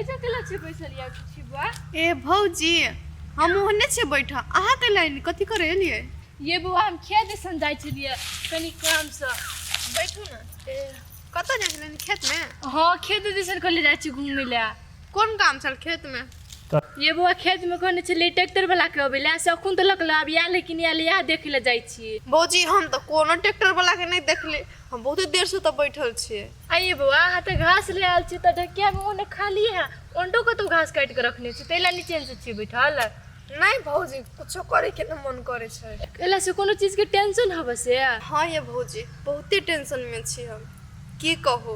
एहिजा केला छियै बैसल या छी बुआ? ए भौजी, हम ओहने छियै बैठल, अहाँ कैला एलियै, कथी करे एलियै? ये बौआ, हम खेत दिसन जाइ छलियै कनि कामसँ। बैठू ने। ए कतऽ जाइ छलियै खेतमे? हँ, खेत दिसन कहलियै जाइ छी घूमै लए। कोन काम छल खेतमे? ये बौआ, खेतमे कहने छलियै ट्रैक्टर वाला के अबै लए, से अखन तलक लए आब आयल है कि नहि आयल, इएह देखै लए जाइ छी। भौजी, हम तऽ कोनो ट्रैक्टर वाला के नहि देखली, हम बहुते देर से तऽ बैठल छियै। आइए बौआ, अहाँ तऽ घास ले आयल छी तऽ ढकियामे ओने खाली है, ओंडो कतौ घास काटि कऽ रखने छी, ताहि लए नीचे से छियै बैठल? नहि भौजी, कुछो करे के नहि मन करे छै। एला से कोनो चीज के टेंशन हबे से? हाँ ये भौजी, बहुते टेंशन में छी हम, की कहू।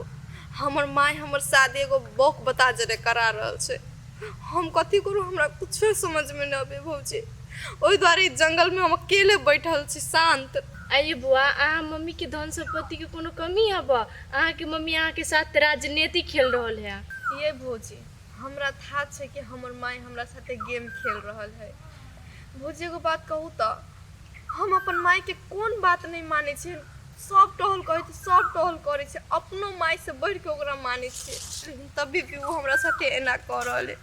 हमर माय हमर शादी एगो बौक बता जरे करा रहल छै। हम कथी करू, हमरा कुछो समझ में नहि अबै भौजी। ओहि दुआरे ई जंगल में हम अकेले बैठल छी शांत। आइए बौआ, अहाँ मम्मी के धन संपत्ति के कोनो कमी हब? अहाँके मम्मी अहाँके साथ राजनीति खेल रहल है। ये भौजी, हमरा था छै कि हमर माय हमरा साथे गेम खेल रहल है। भौजी, एगो बात कहू तऽ, हम अपन माय के कोन बात नहि मानै छियै? सब टहल कहै छै, सब टहल करै छै, अपनो माय से बढ़ि के ओकरा मानै छियै, लेकिन तभी भी ओ हमरा साथे एना कऽ रहल है।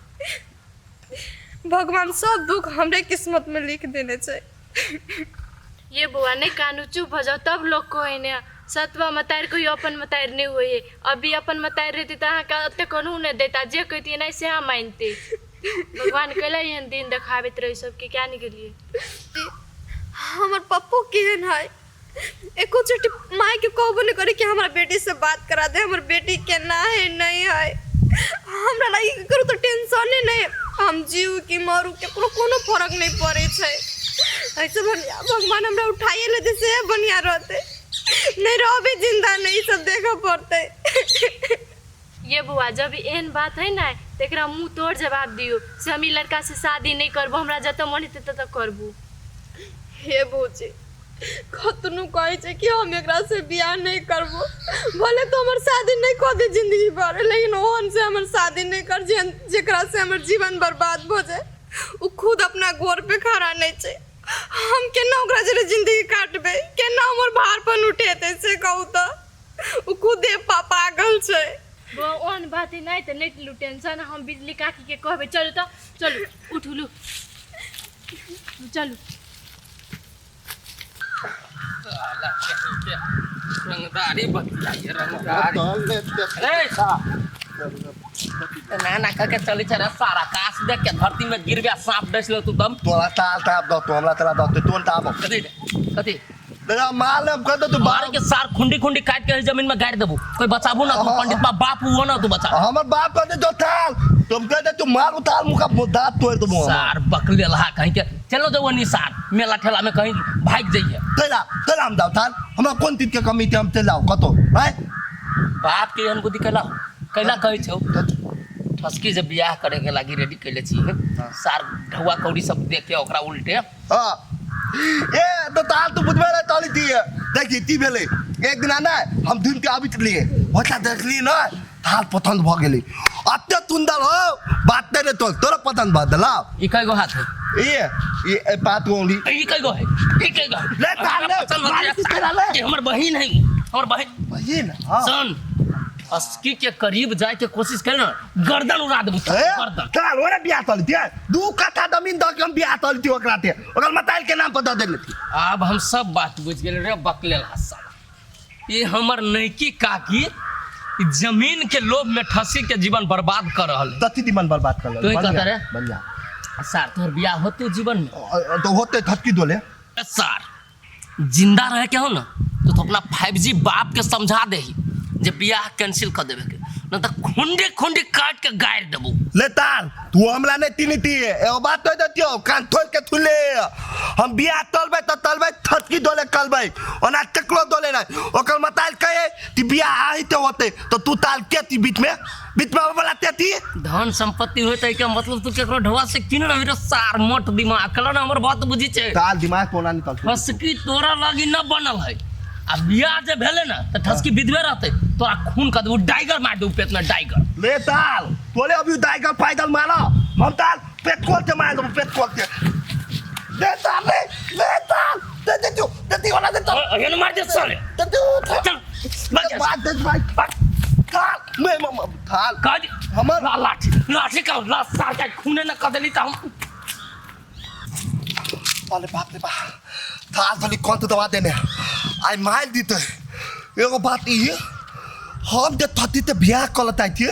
भगवान सब दुख हमरे किस्मत में लिख देने छै। ये बौआ, नहि कानू, चुप भऽ जाउ। तब लोक कहै ने, सतवा मतारि कहियो अपन मतारि नहि होइ है। अभी अपन मतारि रहितै तऽ अहाँके ओते कोनहु नहि दैता, जे कहितियै नहि सएह मानितै। भगवान कैला एहन दिन देखाबैत रहै सबके, क्या नहि गेलियै। हमर पप्पो केहन है, एको चोटी माय के कहबो नहीं करे कि हमरा बेटी से बात करा दे, हमर बेटी केना है नहीं है। हमरा लागी केकरो तो टेंशने नहीं, हम जीव कि मरू केकरो कोनो फर्क नहीं पड़े छै। ऐसे बढ़िया भगवान हमरा उठाइए लेते से बढ़िया रहते, नहीं रहबे जिंदा नहीं सब देखऽ पड़ते। ये बौआ, जब एहन बात है ने तऽ एकरा मुँह तोड़ जवाब दियौ से हम ई लड़का से शादी नहि करबो, हमरा जतऽ मन हेतै ततऽ करबो। हे भौजी, कतनो कहै छै कि हम एकरा से बियाह नहि करबो, भले तो हमर शादी नहि कऽ दे जिंदगी भर, लेकिन ओहन से हमर शादी नहि कर जेहन जेकरा से हमर जीवन बर्बाद भऽ जाए। ओ खुद अपना गोर पे खड़ा नहि छै, हम केना ओकरा जरे जिंदगी काटबै, केना हमर भारपन उठेतै से कहू तऽ? ओ खुदे पागल छै। बौआ, ओहन बात है नहि तऽ नहि लू टेंशन, हम बिजली काकी के कहबै। चलू तऽ, चलू, उठू, लू, चलू। साला कहीं के रंगदारी बतियाइए रंगदारी। ए ना ना कह के चली छै रे सारा काश देख के धरती में गिरबे सांप डस ले तू दम। तोरा ताल ताप दो, तू हमरा तला दो, तू ताप। कथी कथी? दादा माल हम कर दो तू। मार के सार खुंडी खुंडी काट के जमीन में गाड़ देबू, कोई बचाबू ना तू। पंडित बा बाप हुओ ना तू बचा। हमर बाप कर दे तो ताल तुम कर दे, तू मार उतार मुका दांत तोड़ दबो। सार बकले लहा कहीं के चलो जो वनी सार मेला ठेला में कहीं भाग जाइए। चला चला, हम दाव ताल, हमरा कोन चीज के कमी छै? हम चल जाओ कतो हैं। बाप के एहन बुद्धि कैला कैला कहै छौ? ठसकी जे बियाह करे के लागी रेडी कैले छी सार, ढौआ कौड़ी सब देख के ओकरा उल्टे। हाँ ए तो ताल तू बुझबे रे ताली दी देखी की भेलै। एक दिना ने हम धुन के आबित रहियै, ओतऽ देखली ने थाल पतंग भऽ गेलै, अते सुंदर हो बात नहीं रे। तोरा तोरा पतंग भऽ देला। ई कय गो हाथ है? ए ई ए पात गोली। ई कय गो है? ई कय गो है? ले ताल ले। चल। मार की तेरा ले। ई हमर बहिन है, हमर बहिन। बहिन? हाँ। सुन, अस्की के करीब जाए के कोशिश कर ना, गर्दन उड़ा देबू। ए, गर्दन। चल ओरे बियाह तल दिया, 2 कट्ठा जमीन दऽ के हम बियाह तल दियो ओकरा ते, ओकर मताइल के नाम पर दऽ देने थी। आब हम सब बात बुझ गेल रे बकलेल हस्सा। ये हमर नैकी काकी ई जमीन के लोभ में ठसी के जीवन बर्बाद कर रहल है। तथी दिमन बर्बाद कर तोही ले। कहता रे? बढ़िया। सार, तोहर बियाह होतौ जीवन में? तो होते थटकी दोले। ए सार, जिंदा रहे के हो ना तो अपना 5G बाप के समझा देही जे बियाह कैंसिल कर देबे के न तो खुंडी खुंडी काट के गाड़ देबू। ले ताल, तू हमला नहीं तीन ती एगो बात कह देतियो, कान थोड़ के थुले। हम बियाह तलबै त तलबै, थटकी दोले कलबै, ओना केकरो दोले नहीं। ओकर मताइल कहे कि बियाह आही ते होते तो तू ताल के ती बीच में बीच में आबै वाला ते ती। धन संपत्ति होय त के मतलब तू केकरो ढोआ से किन रही रे सार? मोट दिमाग कल ना, हमर बात बुझी छै। ताल दिमाग कोना निकल। ठसकी तोरा लागी न बनल है आ बियाह जे भेले ना त ठसकी विधवे रहते, तोरा खून कर देबू, डाइगर मार देबू पेट में डाइगर। ले ताल, तोले अभी दाइगर पाइदल मारा, हम ताल पेट खोल के मार देबो, पेट खोल के। ले ताल, ले ले ताल, दे दे तू, दे दी वाला दे ताल। एहन मार दे साले। दे दे। चल। बात दे भाई, ताल मैं थाल काज। हमर ला लाठी लाठी का ला सार के खूने न कर देली त हम। अरे बाप रे बाप, थाल थली कौन तो दबा देने आई मार दीते। एगो बात ई, हम जे थती ते बियाह कलत आई थिए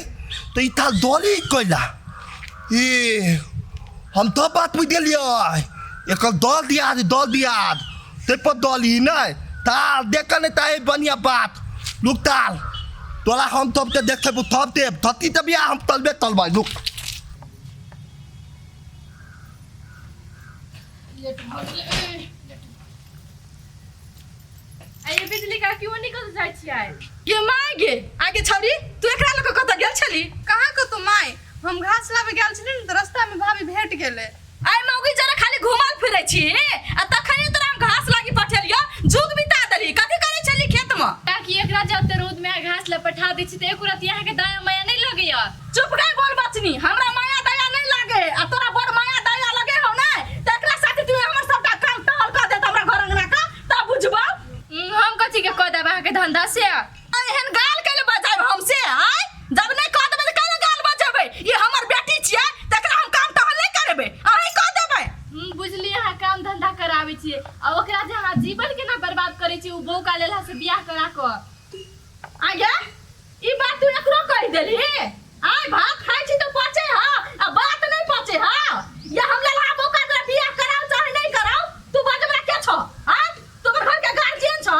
तो ई थाल दोली कइला ई हम तो बात बुझ गेलियै। एकर दल दियाद दल दियाद ते पर दल ही नहीं ताल देख नहीं ताई बढ़िया बात लुक ताल तोरा हम तब ते देखेबू थप देब थती ते बियाह हम तलबे तलबै लुक। आ ये बिजली का क्यों निकल जाइ छियै? गे माय गे, आगे छौरी तू एकरा लऽ कऽ कतऽ गेल छली? कहाँ कतौ माय, हम घास लाबे गेल छली ने तऽ रास्ता में भाभी भेट गेलै। आइ मौगी जरा खाली घुमल फिरै छी आ तखन तोरा हम घास लागी पठेलियौ, जुग बिता देली। कथी करै छली खेत में? ताकि एकरा जब रौद में घास ले पठा दै छी तऽ एको रात अहाँके दया माया नहि लगैया। चुप गई बोल बचनी, हमरा माया दया नहीं लागे आ तोरा बड़ माया दया लगे हो नै त एकरा साथे तू हमर सबटा काम टहल क देत हमरा घर अंगना का त बुझबौ। हम कथी के कह देब अहाँके धंधा से? आ एहन गाल केले बजायब हमसे? आय जब नहीं कह देबै त केले गाल बजेबै? ई हमर बेटी छियै त एकरा हम काम टहल नहीं करेबै, अहीं कह देबै। बुझलियै अहाँ काम धंधा कराबै छियै आ ओकरा जे अहाँ जीवन केना बर्बाद करै छियै ओ बौका लेला से बियाह करा कऽ। आगे ई बात तू एकरो कहि देलही? आय भात खाइ छी तऽ पचे ह आ बात नहीं पचे ह। या हम ललहा बौका तोरा बियाह कराउ चाहे नहीं कराउ, तू बजबरा के छौ? आय तू हमर घर के गार्जियन छौ?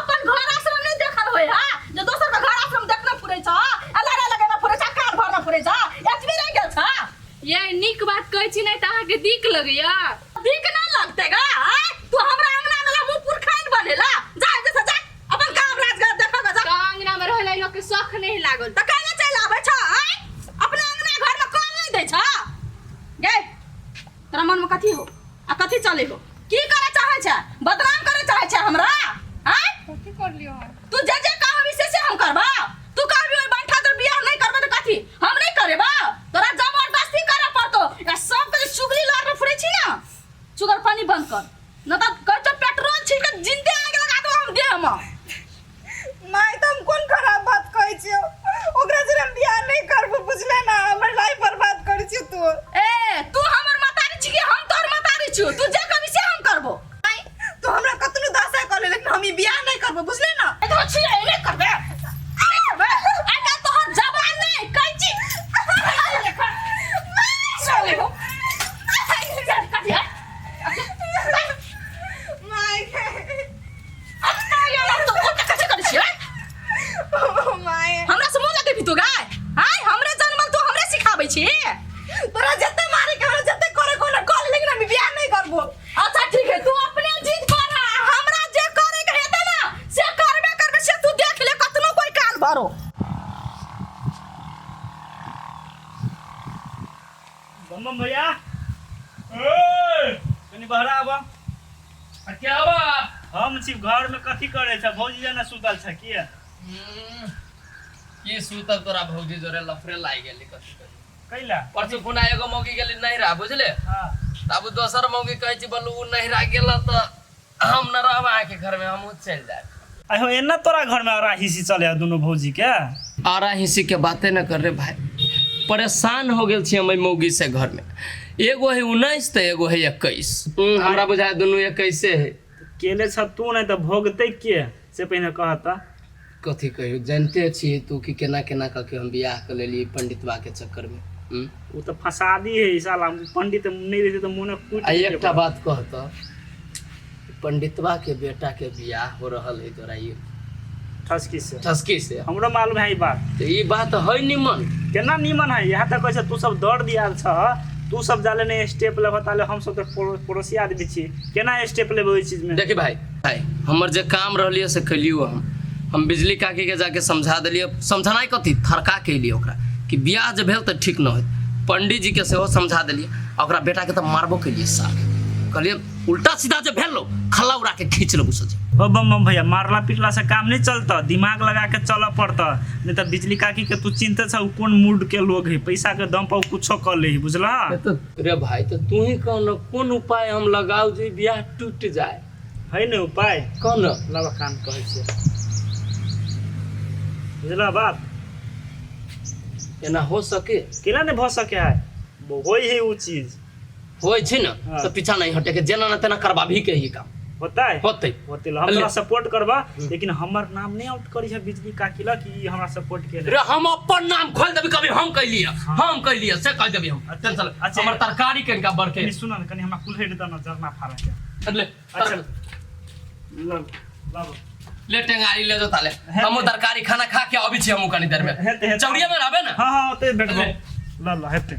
अपन घर आश्रम नहीं देखल होय ह जे दोसर के घर आश्रम देखना फुरै छ आ लड़ाई लगेना फुरै छ, कान भरना फुरै छ, एतबी रहि गेल छ। ये नीक बात कहै छी नहि तऽ अहाँके दिक लगैया? दिक ना लगते गा? आय तू हमरा अंगना में ला मुंह पुरखाइन बनेला, जा एते से जा अपन काम राज कर देखा जा। तऽ अंगना में रहला लोक के शौख नहीं लागल त काहे चलि आबै छ? आय अपना अंगना घर में कॉल नहीं दै छ गे। तोरा मन में कथी हो आ कथी चले हो? की करे चाहे छ? बदनाम करे चाहे छ हमरा? आय कथी करलियो हम? तू जे जे कहबी से से हम करबा। तू कहबी ओइ बंठा तोर बियाह नहीं करबे त कथी हम नहीं करेबा? तोरा जबरदस्ती करे पड़तो। आ सब के चुगली लड़ में फुरै छी ना, चुगल पानी बंद कर न त कहै छौ पेट्रोल छिड़ के जिंदे आगि लगा देबो हम देह में। माय तऽ हम कोन खराब बात कहै छियौ? ओकरा से हम बियाह नहीं करबो बुझले ना, हमर लाइफ बर्बाद करै छियौ तू। ए तू हमर मतारी छी कि हम तोर मतारी छियौ? तू जे कहबी से हम करबो। माय तू हमरा कतनो दासा कर ले लेकिन हम ई बियाह नहीं करबो बुझले ना। ए तो छी नहीं करबे, नहीं करबे। आइ काल्हि तोहर जबान नहीं कैची चले हो। माय अच्छा यार तू ओते कथी करै छियै? ओ my हमरा से मुंह लगेबी तू गाय? आय हमरे जनमल तू हमरे सिखाबै छी? तोरा जते मारे के हमरा जते करे को ना कर लेकिन हम बियाह नहीं करबो। अच्छा ठीक है, तू अपने जिद पर रह, हमरा जे करे के हेतै ना से करबे करबे, से तू देख ले कतनो कोई कान भरो। बम बम भैया कनी बहरा आबा। क्या बा? हम छी घर में कथी करे छ? भौजी जना सुतल छ किया? की सुतल तोरा भौजी जोरे लफरे लाग गेली कथी कही। कैला? परसू खुना एगो मौगी गेली नैहरा बुझले, हां तब दोसर मौगी कहै छी बोलू उ नैहरा गेल त हम न रहब अहाँके घर में, हमहूँ चलि जायब। आहो एना तोरा घर में अरा हिसी चले है दुनू भौजी के? आरा हिसी के बाते न कर रे भाई, परेशान हो गेल छी हम एहि मौगी से घर में। एगो है 19 तऽ एगो है 21। हमरा बुझाय दुनू 21 है। केले छ तू नहीं त भोगते के से पहिने कहता। कथी कहियो, जानते छी तू कि केना केना कऽ के हम बियाह कऽ लेलियै पंडितवा के चक्कर में। ओ त फसादी है साला, पंडित नहीं रहते त मोने कूट आ एकटा बात कहत, पंडितवा के बेटा के बियाह हो रहल है तोरा ये ठसकी से? ठसकी से हमरो मालूम है ई बात। तो ई बात है निमन? केना निमन है? यहाँ तक कहै छ तू सब दौड़ दियाल छ, तू सब जाले नहीं स्टेप लेबह ताले हम सब तो पड़ोसी आदमी छी, केना स्टेप लेबै ओहि चीज में? देखी भाई भाई हमर जे काम रहलियै से कैलियो हम बिजली काकी के जाके समझा देलियै। समझनाइ कथी, थरका के एलियै ओकरा कि बियाह जे भेल तऽ ठीक न होत। पंडित जी के सेहो समझा देलियै आ ओकरा बेटा के तऽ मारबो केलियै साफ, कहलियै उल्टा सीधा जे भेल लो खल्ला उड़ा के खींच लेबू सजे। ओ बम बम भैया मारला पिटला से काम नहीं चलता, दिमाग लगा के चलऽ पड़ता, नहीं तो बिजली काकी के तू चिंता छ कोन मूड के लोग है, पैसा के दम पर कुछो कर ले बुझला। तो रे भाई तो तू ही कौन कोन उपाय हम लगाऊ जे बियाह टूट जाए? है ने उपाय? कौन? लबा कान कहै छै बुझला बात। एना हो सके? केना नहि भऽ सके है, होइ है उ चीज। होइ छै ने? हाँ। तऽ पीछा नहीं हटे के, जेना ना तेना करबाबी के ही काम। होतै। होतै। होतै, हम तोरा सपोर्ट करबा, लेकिन हमर नाम नहीं आउट करी है बिजली काकी ला कि ई हमरा सपोर्ट केले। रे, हम अपन नाम खोल देबी कभी, हम कैलिए, हम कैलिए से कह देबी हम। टेंशन। अच्छा। हमर तरकारी कनिका बढ़के। कनी सुन ने, कनी हमरा कुल्हड़ दे ना जरना फाड़ा के। ले। अच्छा, ल लाबो। ले, टेंगारी ले जो ताले। हमू तरकारी खाना खा के अबै छी हमू कनी देर में। हेतै, हेतै। चौड़िया में रहबे ना? हाँ हाँ, ओते भेटबो। ले। ल ल, हेतै।